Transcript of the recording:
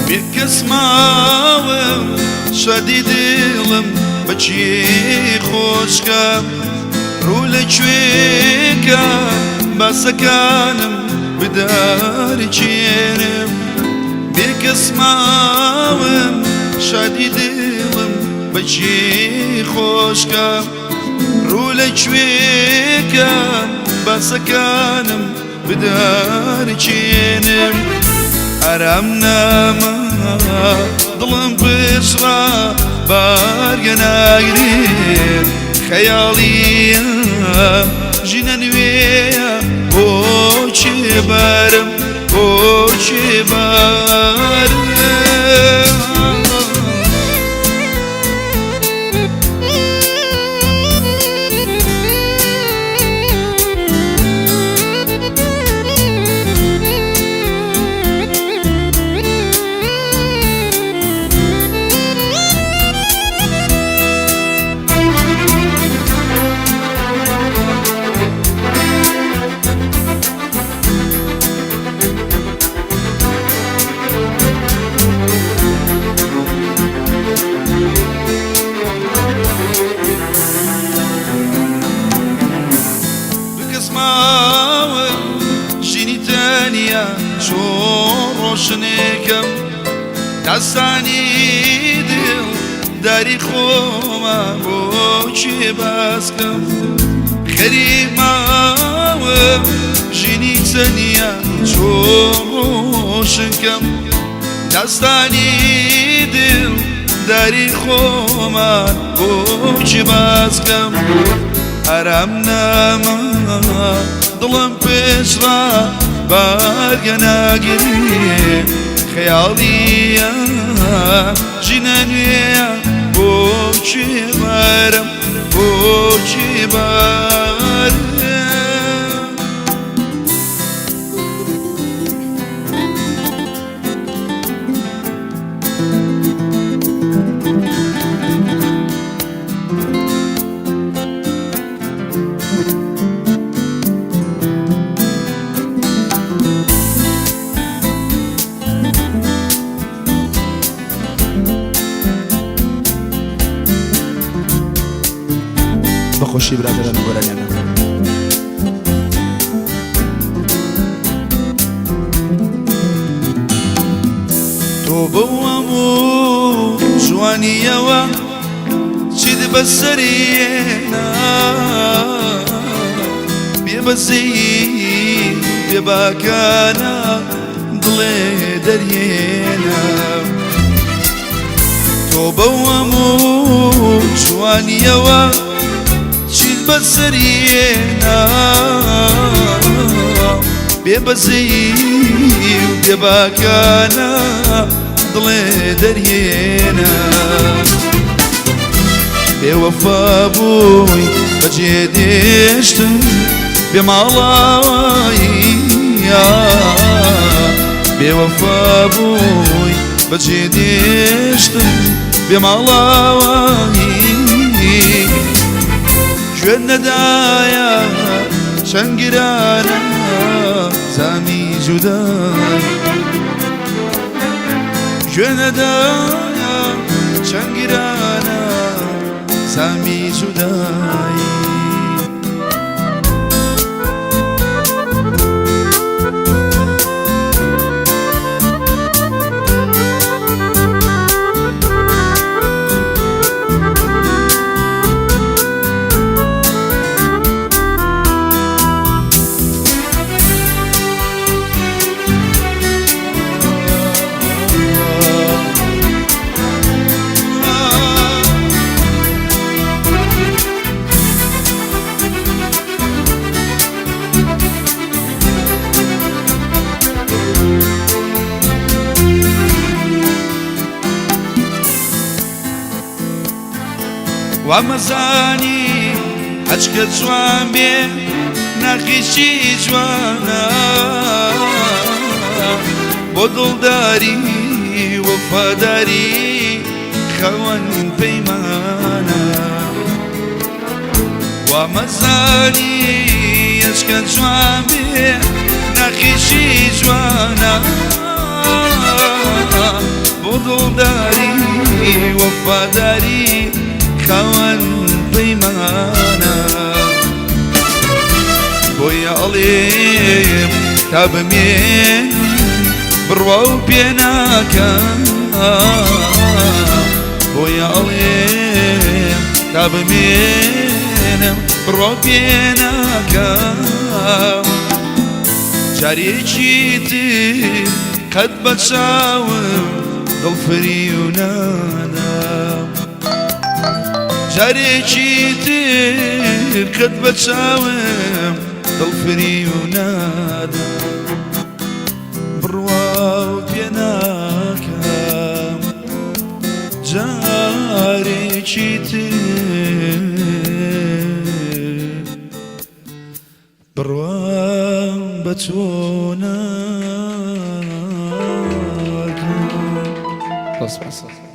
بێکەس ماوم شادی دڵم بەچی خۆشکە ڕوو لە کوێکە باسەکانم بدارچێنم بێکەس ماوم شادی دڵم بەچی خۆشکە ڕوو لە کوێکە باسەکانم بدارچێنم ئارام ناما دڵم پچڕا بارگە ناگرێ خەیاڵیە ژینە نوێیە بۆ چێ بارم بۆ چێ بارم. بکەسماوە ژینی تەنیا چۆن ڕۆشنێکم داستانی دڵ داری خۆمە بۆ کێ باسکەم خەریب ماوە ژینی تەنیا چۆن ڕۆشنکەم داستانی دڵ داری خۆمان بۆ کێ باسکەم ئارام ناما دڵم پێشڕا بارگە ناگرێ خەیاڵیە ژینە نوێیە بۆ کێ بارم بۆ کێ بارم. بەخۆشی برادەران گۆرانیانە. تۆ بەو هەموو جوانیەوە چیت بەسەریێنا بێبەزەیی بێباکانە دڵێ دەریێنا تۆ بەو هەموو جوانیەوە چیت بەسەریێنا بێبەزەیی و بێباکانە دڵێ دەریێنا بێوەفا بووی بەجێ دێشتم بێ ماڵاواییە بێوەفا بووی بەجێ دێشتم بێ ماڵاوایی گوێت نەدایە چەند گرانە زامی جودای گوێ نەدایە چەند گرانە زامی جودایی. وامەزانی هەچکە جوان بێ ناخیشی جوانە بۆ دڵداری وەفاداری خاوەن پەیمانە وامەزانی هەچکە جوان بێ ناخیشی جوانە. وەفاداری خاوەن پەیمانە. بۆیە ئەڵێم تا بمێنم بڕوا و پێ ناکەم، بۆیە ئەڵێم تا بمێنم بڕوا و پێ ناکەم. جارێکی تر قەت بە چاوم دڵ فریو نادام، جارێکی تر قەت بە چاوم دڵ فریو نادام، بڕوا و پێ ناکەم جارێکی تر بڕوام بە تۆ ناکەم. سپاس.